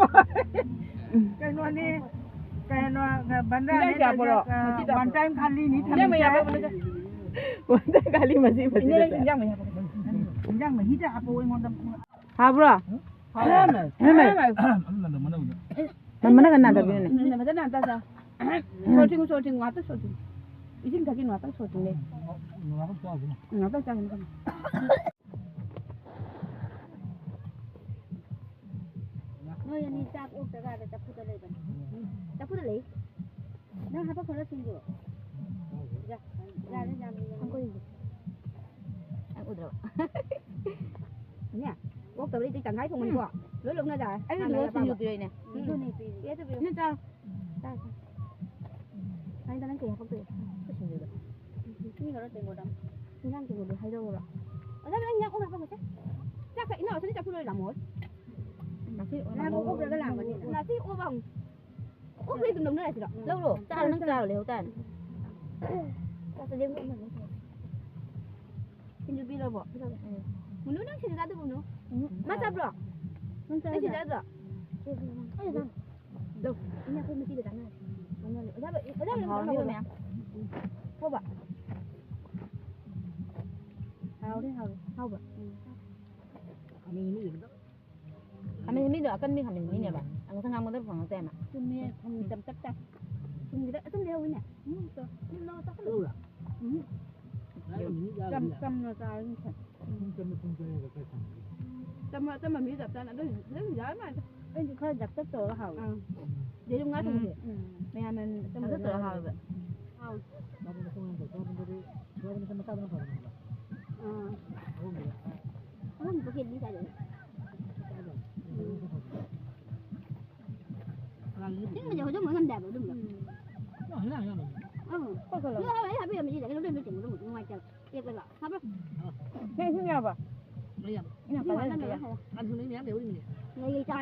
ꯀꯩꯅꯣꯅꯤ, ꯀꯩꯅꯣ, ꯕꯟꯗ꯭ꯔꯥꯅꯦ, ꯏꯟꯖꯥꯡ ꯀꯌꯥ ꯄꯨꯔꯛꯑꯣ? ꯑ, ꯃꯁꯤꯗ one time ꯈꯥꯂꯤꯅꯤ ꯏꯟꯖꯥꯡ ꯃꯌꯥ ꯊꯝꯃꯤꯁꯦ꯫ ꯄꯨꯔꯛꯑꯣ, ꯃꯁꯤꯗ꯫ One time ꯈꯥꯂꯤ ꯃꯁꯤ, ꯃꯁꯤꯗ꯫ ꯏꯟꯖꯥꯡ ꯃꯌꯥ ꯄꯨꯔꯛꯑꯣ꯫ ꯏꯟꯖꯥꯡ ꯃꯍꯤꯗ ꯍꯥꯞꯄꯛꯑꯣ ꯑꯩꯉꯣꯟꯗ꯫ ꯍꯥꯎꯕ꯭ꯔꯣ? ꯍꯥꯎꯋꯦ꯫ ꯍꯦꯃꯦ꯫ ꯍꯦꯃꯦ꯫ ꯃꯅꯝ ꯃꯅꯝ ꯃꯅꯝ꯫ ꯃꯅꯝ ꯐꯖꯅ ꯑꯝꯇ ꯆꯥ꯫ ꯁꯣꯔ ꯊꯤꯡꯉꯨ, ꯁꯣꯔ ꯊꯤꯡꯉꯨ, ꯉꯥꯛꯇ ꯁꯣꯔ ꯊꯤꯡꯉꯨ꯫ ꯏꯁꯤꯡ ꯊꯛꯀꯤꯅꯨ, ꯉꯥꯛꯇ ꯁꯣꯔ ꯊꯤꯡꯉꯨ꯫ ꯉꯥꯛꯇ ꯆꯥꯈꯤꯅꯨ꯫ ꯉꯥꯛꯇ ꯆꯥꯈꯤꯅꯨ꯫ ꯅꯣꯏ ꯑꯅꯤ ꯆꯥꯛ ꯑꯣꯛꯇ꯭ꯔꯒ ꯑꯥꯗ ꯆꯐꯨꯗ ꯂꯩꯕꯅꯤ꯫ ꯆꯐꯨꯗ ꯂꯩ꯫ ꯅꯪ ꯍꯥꯄꯛꯈ꯭ꯔꯣ ꯁꯤꯡꯖꯨ꯫ ꯌꯥ-, ꯌꯥꯔꯦ, ꯌꯥꯝ ꯌꯥꯝ꯫ ꯅꯪ ꯎꯗ꯭ꯔꯣ? ꯅꯦ, ꯑꯣꯛꯇꯕꯗꯤ ꯇꯪꯈꯥꯏ ꯊꯣꯡꯕꯅꯤꯀꯣ꯫ ꯎꯝ꯫ ꯂꯣꯏ ꯂꯧꯅꯖꯔꯦ꯫ ꯑꯩ ꯍꯥꯟꯅ ꯍꯧꯖꯤꯛ ꯁꯤꯡꯖꯨ ꯑꯄꯥꯝꯕ꯫ ꯄꯤꯔꯛꯏꯅꯦ꯫ ꯎꯝ꯫ ꯑꯗꯨꯅꯦ ꯄꯤꯔꯤ꯫ ꯄꯤꯔꯦ, ꯄꯤꯔꯦ꯫ ꯅꯪ ꯆꯥꯔꯣ꯫ ꯆꯥꯔꯣ, ꯆꯥꯔꯣ꯫ ꯍꯥꯏꯗ ꯅꯪ ꯀꯩ ꯍꯥꯄꯛꯇꯣꯏ? ꯁꯤꯡꯖꯨꯗ꯫ ꯃꯤ ꯈꯔ ꯇꯦꯡꯀꯣꯠ ꯑꯃ꯫ ꯏꯟꯖꯥꯡ ꯇꯦꯡꯀꯣꯠꯇꯣ ꯍꯥꯏꯗꯧꯔꯣ? ꯑꯣꯖꯥ, ꯅꯪ ꯏꯟꯖꯥꯡ ꯑꯣꯛ ꯍꯥꯄꯛꯄꯁꯦ? ꯆꯥꯛꯀ ꯏꯟꯅ ꯋꯥꯁꯤꯗꯤ ꯆꯥꯛ ꯄꯨꯔꯣꯏ ꯂꯥꯛꯑꯣ꯫ ꯉꯁꯤ ꯑꯣꯛ ꯂꯥꯛꯑꯣ꯫ ꯑꯣꯛ ꯅꯠꯇ꯭ꯔꯒ ꯂꯥꯛꯑꯣ꯫ ꯉꯁꯤ ꯑꯣꯛ ꯑꯃꯨꯛ꯫ ꯑꯣꯛ ꯂꯩ ꯑꯗꯨꯝ ꯂꯧꯅꯔꯁꯤꯔꯣ? ꯂꯧꯔꯣ꯫ ꯆꯥꯔꯣ, ꯅꯪ ꯆꯥꯔꯣ, ꯂꯩꯍꯧ ꯇꯥꯔꯦ꯫ ꯆꯥꯛꯁꯦ ꯂꯦꯝꯕ ꯑꯃ ꯂꯩꯇꯦ꯫ ꯁꯤꯡꯖꯨ ꯄꯤꯔꯕꯣ? ꯎꯝ꯫ ꯃꯨꯅꯨ, ꯅꯪ ꯁꯤꯡꯖꯨ ꯆꯥꯗꯕ꯭ꯔꯣ, ꯃꯨꯅꯨ? ꯎꯝ꯫ ꯃꯥ ꯆꯥꯕ꯭ꯔꯣ? ꯅꯪ ꯅꯪ ꯁꯤꯡꯖꯨ ꯆꯥꯗ꯭ꯔꯣ? ꯆꯥꯗ꯭ꯔꯣ? ꯑꯩꯅ ꯆꯥꯗ꯭ꯔꯣ? ꯂꯧ꯫ ꯏꯅꯦ, ꯑꯩꯈꯣꯏ ꯃꯆꯤꯗ ꯆꯥꯟꯅꯔꯁꯤ꯫ ꯆꯥꯟꯅꯔꯦ꯫ ꯑꯣꯖꯥ, ꯑꯣꯖꯥ, ꯌꯥꯝ ꯍꯥꯎꯔꯅꯤ ꯍꯥꯎꯕ꯭ꯔꯥ? ꯃꯌꯥꯝ꯫ ꯍꯥꯎꯕ? ꯍꯥꯎꯔꯦ, ꯍꯥꯎꯔꯦ꯫ ꯍꯥꯎꯕ? ꯎꯝ꯫ ꯈꯥꯃꯦꯟ ꯃꯤꯗꯣ ꯑꯀꯟꯕꯤ ꯈꯥꯃꯦꯟ ꯃꯤꯅꯦꯕ꯫ ꯉꯁꯪ ꯉꯥꯡꯕꯗ ꯐꯪꯉꯛꯇꯦ ꯍꯥꯏꯕ꯫ ꯆꯨꯝꯃꯦ, ꯊꯨꯝ ꯆꯝꯇꯛ ꯆꯥꯏ꯫ ꯊꯨꯝꯒꯤꯗ ꯑꯆꯝꯕ ꯌꯥꯎꯋꯤꯅꯦ꯫ ꯎꯝ, ꯇꯣ꯫ ꯎꯝ, ꯂꯧꯔꯣ, ꯆꯥꯈꯠꯂꯣ꯫ ꯎꯝ꯫ ꯆꯝ-, ꯆꯝꯅ ꯆꯥꯔꯗꯤ ꯐꯩ꯫ ꯆꯝꯅ ꯊꯣꯡ ꯆꯥꯏ ꯍꯥꯏꯕ ꯈꯔ ꯆꯝꯃꯦ꯫ ꯆꯝꯅ, ꯑꯆꯝꯕ ꯃꯤ ꯆꯞ ꯆꯥꯅ ꯑꯗꯨꯝ, ꯑꯗꯨꯝ ꯌꯥꯔ ꯃꯥꯜꯂꯦ꯫ ꯑꯩꯗꯤ ꯈꯔ ꯖꯞ ꯖꯞ ꯇꯧꯔꯒ ꯍꯥꯎꯋꯦ꯫ ꯑꯥ꯫ ꯌꯦꯔꯨꯝ ꯉꯥ ꯎꯝ, ꯊꯣꯡꯕꯁꯦ꯫ ꯎꯝ꯫ ꯃꯌꯥꯝꯅ ꯑꯆꯝꯕ ꯖꯞ ꯖꯞ ꯇꯧꯔꯒ ꯆꯥꯅꯕ꯫ ꯍꯥꯎꯋꯦ꯫ ꯃꯥꯗꯤ ꯃꯇꯨꯡ ꯌꯥꯝ ꯇꯧ꯫ ꯁꯣꯌꯥꯕꯤꯟꯗ ꯁꯣꯌꯥꯕꯤꯟ ꯃꯆꯥꯗꯨꯅ ꯐꯕꯅꯦꯕ꯫ ꯑꯥ꯫ ꯑꯍꯨꯝꯗꯨꯗ꯫ ꯑꯍꯨꯝꯗꯨ ꯀꯦꯖꯤ ꯀꯥꯏꯗꯩ? ꯃꯆꯥꯗꯣ꯫ ꯎꯝ꯫ ꯁꯤꯡꯕꯁꯦ ꯍꯧꯖꯤꯛ ꯉꯝꯗꯦ ꯍꯥꯏꯕ ꯑꯗꯨꯝꯕ꯫ ꯎꯝ꯫ ꯑꯥ꯫ ꯍꯣꯏ, ꯍꯣꯏ꯫ ꯑꯗꯨ ꯍꯥꯏꯕ ꯑꯩ ꯍꯥꯏꯕꯤꯔꯝꯃꯤꯁꯤꯗ ꯀꯩꯅꯣ ꯂꯣꯏ ꯂꯣꯏ ꯇꯦꯡꯉꯨ ꯑꯗꯨꯝ ꯅꯨꯡꯉꯥꯏꯇꯦꯕ꯫ ꯇꯦꯛꯄꯗꯣ꯫ ꯍꯥꯞꯄ꯭ꯔꯣ? ꯅꯪ ꯏꯁꯤꯡ ꯌꯥꯎꯕ꯭ꯔꯣ? ꯂꯩ ꯌꯥꯝ꯫ ꯏꯃꯥ, ꯏꯁꯤꯡ ꯄꯥꯖꯔ ꯋꯥꯠꯂꯝꯃꯦ, ꯄꯤꯔꯦ꯫ ꯂꯣꯏ ꯍꯥꯏꯔꯦ꯫ ꯑꯗꯨ ꯅꯪ ꯃꯌꯥꯝ ꯂꯩꯍꯧꯔꯤꯃꯤꯅꯦ꯫ ꯂꯩ, ꯂꯩ, ꯆꯥꯎ꯫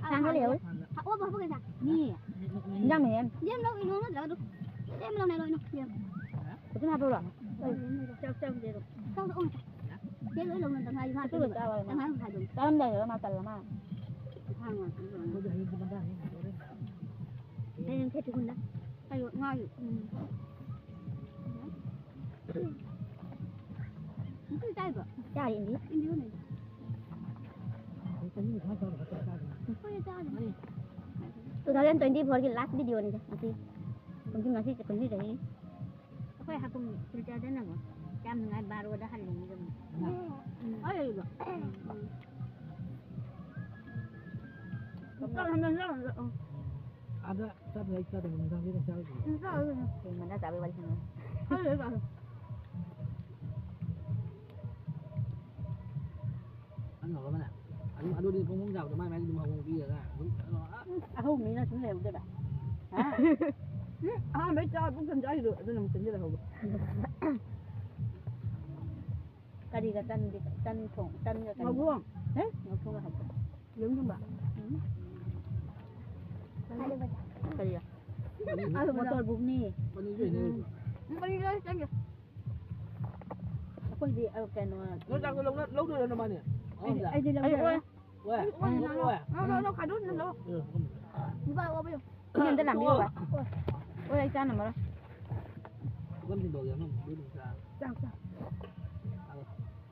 ꯊꯥꯡꯒ ꯂꯩꯍꯧꯔꯤ꯫ ꯊꯥꯡꯒ꯫ ꯍꯥꯞꯄꯣ, ꯍꯥꯞꯄꯣ, ꯀꯩꯅꯣ? ꯃꯤ꯫ ꯏꯟꯖꯥꯡ ꯃꯌꯥꯝ꯫ ꯌꯦꯟ ꯂꯧ, ꯏꯅꯣ ꯅꯠꯇ꯭ꯔꯒ ꯑꯗꯨꯝ꯫ ꯌꯦꯟ ꯂꯧꯅꯦ, ꯂꯧ, ꯏꯅꯣ꯫ ꯌꯦꯟ꯫ ꯍꯥ? ꯑꯗꯨꯝ ꯍꯥꯞꯄꯧꯔꯣ? ꯆꯥꯛ, ꯆꯥꯛ, ꯆꯥꯛ꯫ ꯆꯥꯛ, ꯆꯥꯛ, ꯆꯥꯛ꯫ ꯌꯦꯟ ꯂꯣꯏ ꯂꯧꯅ ꯇꯪꯈꯥꯏ ꯃꯥ ꯑꯗꯨꯒ ꯇꯪꯈꯥꯏ꯫ ꯆꯥꯎ ꯍꯥꯏꯕ꯫ ꯇꯪꯈꯥꯏ ꯃꯈꯥꯏ ꯑꯗꯨꯝ꯫ ꯆꯥꯔꯝꯗꯥꯏꯗ ꯃꯥ ꯇꯜꯂ ꯃꯥ꯫ ꯊꯥꯡ ꯉꯥꯛꯇ ꯂꯧꯅ꯫ ꯑꯩꯈꯣꯏꯗꯤ ꯍꯌꯦꯡ ꯃꯇꯥꯡ ꯍꯌꯦꯡ ꯇꯧꯔꯦ꯫ ꯍꯌꯦꯡ ꯈꯦꯆꯤ ꯍꯨꯟꯗ꯫ ꯑꯩ ꯉꯥꯒꯤ꯫ ꯎꯝ꯫ ꯅꯨꯄꯤ ꯆꯥꯏꯕ? ꯆꯥꯔꯤ ꯏꯟꯗꯤ꯫ ꯏꯟꯗꯤ ꯍꯣꯏ꯫ ꯑꯩꯈꯣꯏ ꯆꯍꯤ ꯃꯊꯥ ꯁꯥꯕ ꯈꯛꯇ ꯆꯥꯗꯣꯏꯅꯤ꯫ ꯑꯩꯈꯣꯏ ꯆꯥꯗꯣꯏꯅꯤ꯫ Two thousand twenty four ꯒꯤ last video ꯅꯤꯗ ꯉꯁꯤ꯫ ꯀꯨꯝꯁꯤ ꯉꯁꯤ ꯀꯨꯝꯁꯤ ꯆꯍꯤ꯫ ꯑꯩꯈꯣꯏ ꯍꯥꯀꯨꯝ ꯁꯤꯜꯆꯔꯗꯅꯀꯣ ꯌꯥꯝ ꯅꯨꯡꯉꯥꯏ, ꯕꯥꯔꯣꯗ ꯍꯜꯂꯤꯅꯤ ꯑꯗꯨꯝ꯫ ꯎꯝ꯫ ꯍꯣꯏ ꯂꯩꯕ꯫ ꯎꯝ꯫ ꯆꯥꯛ ꯍꯟꯖꯥꯡ ꯆꯥꯔꯨꯔꯣ꯫ ꯎꯝ꯫ ꯑꯥꯗ ꯆꯥꯗ꯭ꯔꯦ, ꯑꯩ ꯆꯥꯗꯕ ꯅꯨꯡꯗꯥꯡꯗꯤ ꯑꯗꯨꯝ ꯆꯥꯔꯨꯁꯤ꯫ ꯎꯝ, ꯆꯥꯔꯨꯁꯤ꯫ ꯀꯩ ꯃꯅꯥ ꯆꯥꯕꯩ ꯋꯥꯔꯤ ꯁꯥꯟꯅꯔꯤ? ꯈꯪꯗꯦ, ꯆꯥꯔꯨꯁꯤ꯫ ꯑꯗꯨ ꯍꯧꯔꯒꯅꯦ, ꯑꯗꯨꯝ ꯑꯗꯨꯗꯤ ꯄꯨꯡ ꯄꯨꯡ ꯆꯥꯕꯗꯣ ꯃꯥꯏ ꯃꯥꯏ ꯑꯗꯨꯝ ꯍꯧꯕ ꯄꯤꯔꯒ ꯑꯗꯨꯝ ꯀꯩꯅꯣ, ꯑ꯫ ꯎꯝ, ꯑꯍꯧꯕ ꯃꯤꯅ ꯁꯨꯝ ꯂꯩꯍꯧꯗꯣꯏꯕ꯫ ꯍꯥ? ꯎꯝ, ꯑꯍꯥꯟꯕꯩ ꯆꯥ ꯄꯨꯛ ꯊꯟ ꯆꯥꯈꯤꯕꯗꯣ ꯑꯗꯨꯅ ꯑꯃꯨꯛ ꯊꯤꯟꯖꯤꯜꯂꯛꯍꯧꯕ꯫ ꯀꯔꯤꯒ ꯇꯟꯗꯤ, ꯇꯟ ꯊꯣꯡ, ꯇꯟꯒ ꯀꯔꯤ? ꯉꯧꯕ꯫ ꯍꯦ? ꯉꯧꯊꯣꯛꯑꯒ ꯍꯥꯞꯄ꯫ ꯌꯦꯔꯨꯝ ꯊꯣꯡꯕ꯫ ꯎꯝ꯫ ꯀꯔꯤ? ꯑꯥꯂꯨ ꯕꯣꯔꯥ꯫ ꯃꯣꯇꯣꯔ ꯕꯨꯛꯅꯤ꯫ ꯄꯅꯤꯔꯁꯨ ꯍꯩꯅꯧ ꯂꯩꯕ꯭ꯔꯣ? ꯎꯝ, ꯄꯅꯤꯔ ꯂꯣꯏ ꯆꯪꯉꯦ꯫ ꯑꯩꯈꯣꯏꯗꯤ, ꯑ, ꯀꯩꯅꯣ, ꯅꯣꯏ ꯆꯥꯛꯇꯣ ꯂꯧꯅ-, ꯂꯧꯗꯣꯏꯔꯣ ꯅꯃꯥꯅꯦ? ꯑꯩꯗꯤ, ꯑꯩꯗꯤ ꯂꯧꯗꯣꯏꯔꯣ? ꯑꯩ ꯑꯣꯏ꯫ ꯋꯥ, ꯎꯝ, ꯋꯥ, ꯂꯧ, ꯋꯥ꯫ ꯂꯧ, ꯂꯧ, ꯂꯧ, ꯈꯥꯏꯗꯣꯛ, ꯂꯧ꯫ ꯎꯝ, ꯎꯝ꯫ ꯅꯨꯄꯥ ꯑꯣꯏꯕ ꯌꯥꯎ-, ꯏꯆꯦ ꯑꯝꯇ ꯂꯥꯝꯕꯤꯌꯣꯕ꯫ ꯑꯣꯏ, ꯑꯩ ꯆꯥ ꯉꯝꯃꯔꯣꯏ꯫ ꯄꯨꯈꯝ ꯁꯤꯟꯗꯣꯛꯑꯒꯦ, ꯑꯃ ꯃꯣꯏ ꯑꯗꯨꯝ ꯆꯥ꯫ ꯆꯥ, ꯆꯥ꯫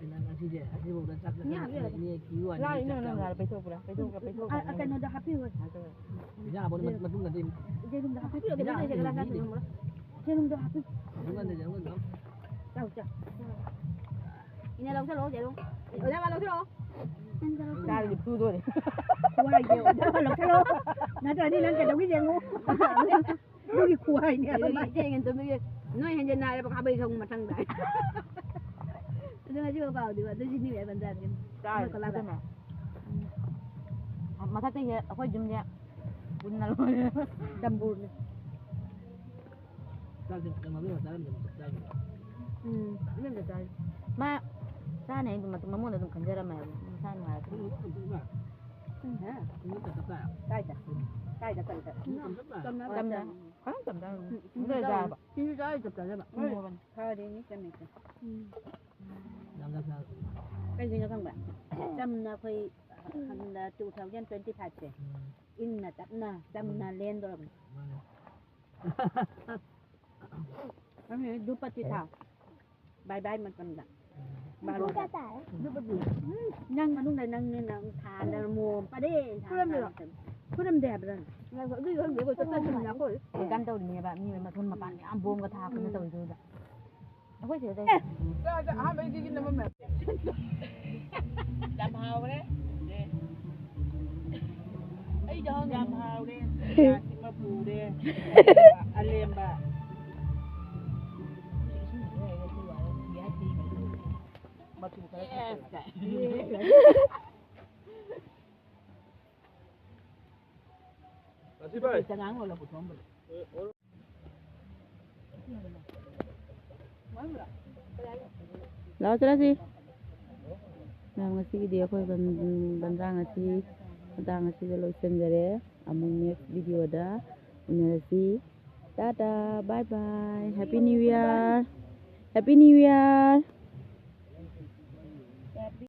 ꯑꯩꯅ ꯉꯁꯤꯁꯦ, ꯑꯁꯤꯐꯥꯎꯗ ꯆꯥꯛ ꯆꯥ-, ꯏꯌꯥ, ꯏꯌꯥ꯫ ꯏꯅꯦ ꯀꯤꯌꯨ ꯍꯥꯏꯅ ꯂꯥ, ꯏꯅꯦ, ꯆꯥꯛ ꯅꯪ ꯆꯥꯕ꯫ ꯂꯥ, ꯄꯩꯊꯣꯛꯄ꯭ꯔꯥ? ꯄꯩꯊꯣꯛꯄ꯭ꯔꯥ? ꯄꯩꯊꯣꯛꯄ꯭ꯔꯥ? ꯑ, ꯑ, ꯀꯩꯅꯣꯗ ꯍꯥꯞꯄꯤꯌꯨ꯫ ꯏꯟꯖꯥꯡ ꯍꯥꯞꯄꯗ ꯃꯇꯨꯡꯗꯗꯤ ꯌꯦꯔꯨꯝꯗ ꯍꯥꯞꯄꯤꯌꯨ, ꯏꯟꯖꯥꯡ ꯀꯩꯅꯣꯗ ꯍꯥꯞꯄꯗꯤ ꯂꯩꯔꯒ ꯂꯥꯛꯑꯒ ꯃꯤꯗꯤ ꯌꯦꯔꯨꯝꯗ꯫ ꯌꯦꯔꯨꯝꯗ ꯍꯥꯞꯄꯤꯌꯨ꯫ ꯃꯇꯨꯡꯗꯗꯤ ꯌꯦꯔꯨꯝꯗ꯫ ꯆꯥꯎ, ꯆꯥꯎ꯫ ꯏꯅꯦ, ꯂꯧꯁꯜꯂꯣ, ꯌꯦꯔꯨꯝ꯫ ꯑꯣꯖꯥ, ꯃꯥ ꯂꯧꯁꯜꯂꯣ꯫ ꯆꯥꯔꯗꯤ ꯐꯨꯗꯣꯔꯦ꯫ ꯈꯨꯍꯥꯏꯁꯦ, ꯑꯣꯖꯥ, ꯃꯥ ꯂꯧꯁꯜꯂꯣ꯫ ꯅꯠꯇ꯭ꯔꯗꯤ ꯅꯪ ꯀꯩꯗꯧꯒꯤ ꯌꯦꯡꯉꯨ꯫ ꯑꯗꯨꯒꯤ ꯈꯨꯍꯥꯏꯅꯦ꯫ ꯑꯗꯨꯒꯤ ꯏꯆꯦ ꯍꯦꯟꯇꯣꯝꯕꯤꯒꯤ ꯅꯣꯏ ꯍꯦꯟꯖꯟꯅ ꯍꯥꯏꯔꯕ ꯈꯥꯕꯩ ꯁꯪ ꯃꯊꯪꯗ꯫ ꯑꯗꯨ ꯉꯁꯤ ꯐꯥꯎ ꯀꯥꯎꯗꯦꯕ, ꯑꯗꯨ ꯁꯤꯅꯤ ꯍꯥꯏꯕ ꯅꯠꯇ꯭ꯔꯥ? ꯆꯥꯔꯦ, ꯃꯣꯏ ꯀꯂꯥꯗ꯫ ꯑꯗꯨꯅ꯫ ꯃꯊꯛꯇꯒꯤ ꯑꯩꯈꯣꯏ ꯌꯨꯝꯁꯦ ꯄꯨꯟꯅ ꯂꯣꯏꯔꯦ꯫ ꯗꯝꯕꯨꯔꯅꯦ꯫ ꯆꯥꯛꯁꯦ ꯀꯩꯅꯣ ꯂꯣꯏꯅ ꯆꯥꯔꯝꯗꯕꯅꯤ, ꯆꯞ ꯆꯥꯕꯅꯤ꯫ ꯎꯝ, ꯏꯃꯦꯟꯗ ꯆꯥꯔꯤ꯫ ꯃꯥ ꯆꯥꯅꯤ ꯍꯥꯏꯗꯤ ꯃꯇꯨꯡ ꯃꯃꯣꯟꯗ ꯑꯗꯨꯝ ꯈꯟꯖꯔꯝꯃꯦ ꯍꯥꯏꯕ, ꯃꯁꯥ ꯅꯨꯡꯉꯥꯏꯔꯛꯇꯦ꯫ ꯎꯝ, ꯎꯝ, ꯎꯝ, ꯎꯝ꯫ ꯎꯝ, ꯍꯦ? ꯎꯝ, ꯆꯞ ꯆꯞ ꯆꯥꯔꯦ꯫ ꯀꯥꯏꯗ? ꯎꯝ꯫ ꯀꯥꯏꯗ ꯀꯔꯤꯗ? ꯎꯝ, ꯆꯞ ꯆꯞ ꯆꯥꯔꯦ꯫ ꯆꯝꯅ ꯆꯝꯅ꯫ ꯆꯥꯔꯦ꯫ ꯈꯔ ꯆꯝꯅ꯫ ꯎꯝ, ꯎꯝ, ꯁꯤꯡꯖꯨ ꯆꯥꯔ-, ꯁꯤꯡꯖꯨ ꯆꯥꯔ ꯆꯞ ꯆꯥꯖꯕ꯫ ꯎꯝ꯫ ꯐꯔꯦꯅꯦ, ꯆꯝꯃꯦ, ꯆꯝꯃꯦ꯫ ꯎꯝ꯫ ꯌꯥꯝ ꯆꯞ ꯆꯥꯔꯦ꯫ ꯀꯩꯒꯤꯅꯣ ꯈꯪꯕ꯭ꯔꯥ? ꯆꯝꯅ ꯑꯩꯈꯣꯏ ꯍꯟꯗꯛ two thousand twenty five ꯁꯦ ꯎꯝ꯫ ꯏꯪꯅ ꯇꯞꯅ ꯆꯝꯅ ꯎꯝ꯫ ꯂꯦꯟꯗꯣꯔꯕꯅꯤ꯫ ꯃꯥꯅꯦ꯫ ꯈꯪꯉꯦ, ꯙꯨꯄꯇꯤ ꯊꯥꯎ꯫ ꯕꯥꯏ ꯕꯥꯏ ꯃꯇꯝꯗ꯫ ꯕꯥꯔꯣꯗ꯫ ꯙꯨꯄꯇꯤ꯫ ꯎꯝ, ꯅꯪ ꯃꯅꯨꯡꯗ ꯅꯪꯅꯦ, ꯅꯪ ꯊꯥꯗ ꯃꯣꯝ ꯄꯔꯦꯡ ꯁꯥꯡ ꯐꯨꯔꯝꯃꯤꯔꯣ? ꯁꯥꯡ ꯆꯠꯂꯤ꯫ ꯐꯨꯔꯝꯗꯦ ꯍꯥꯏꯕ ꯅꯪ꯫ ꯉꯥꯏꯈꯣ, ꯑꯗꯨꯏ ꯈꯪꯗꯦ, ꯑꯩꯈꯣꯏ ꯆꯞ ꯆꯥ ꯆꯨꯝꯅ ꯑꯩꯈꯣꯏ꯫ ꯀꯩꯅꯣ ꯇꯧꯔꯤꯅꯦꯕ, ꯃꯤ ꯃꯊꯣꯟ ꯃꯄꯥꯟ ꯃꯌꯥꯝ ꯕꯣꯝꯒ ꯊꯥꯔꯛꯇꯅ ꯎꯝ꯫ ꯇꯧꯔꯤꯗꯨꯗ꯫ ꯑꯩꯈꯣꯏ ꯁꯤꯗ ꯇꯧꯔꯤꯁꯦ꯫ ꯆꯥ, ꯆꯥ, ꯑꯍꯥꯟꯕꯩꯗꯤꯒꯤ ꯅꯝꯃꯝꯃꯦ꯫ ꯌꯥꯝ ꯍꯥꯎꯈ꯭ꯔꯦ꯫ ꯑꯩꯗꯤ ꯍꯪꯉꯦ꯫ ꯌꯥꯝ ꯍꯥꯎꯔꯦ꯫ ꯆꯥꯁꯤꯃ ꯄꯨꯔꯦ꯫ ꯑꯂꯦꯝꯕ꯫ ꯃꯆꯨ ꯈꯔ ꯊꯥꯛꯆꯜꯂꯒ꯫ ꯌꯦꯁ꯫ ꯉꯁꯤ ꯚꯥꯏ꯫ ꯆꯉꯥꯡ ꯂꯣꯜꯂ ꯄꯨꯊꯣꯛꯑꯝꯕꯅꯦ꯫ ꯂꯥꯛꯑꯣ ꯆꯠꯂꯁꯤ꯫ ꯃꯌꯥꯝ, ꯉꯁꯤꯒꯤꯗꯤ ꯑꯩꯈꯣꯏ ꯕꯟ-, ꯕꯟꯗ꯭ꯔꯥ ꯉꯁꯤ ꯃꯇꯥꯡ ꯑꯁꯤꯗ ꯂꯣꯏꯁꯤꯟꯖꯔꯦ꯫ ꯑꯃꯨꯛ next video ꯗ ꯎꯅꯔꯁꯤ꯫ Tata, bye bye, happy new year, happy new year꯫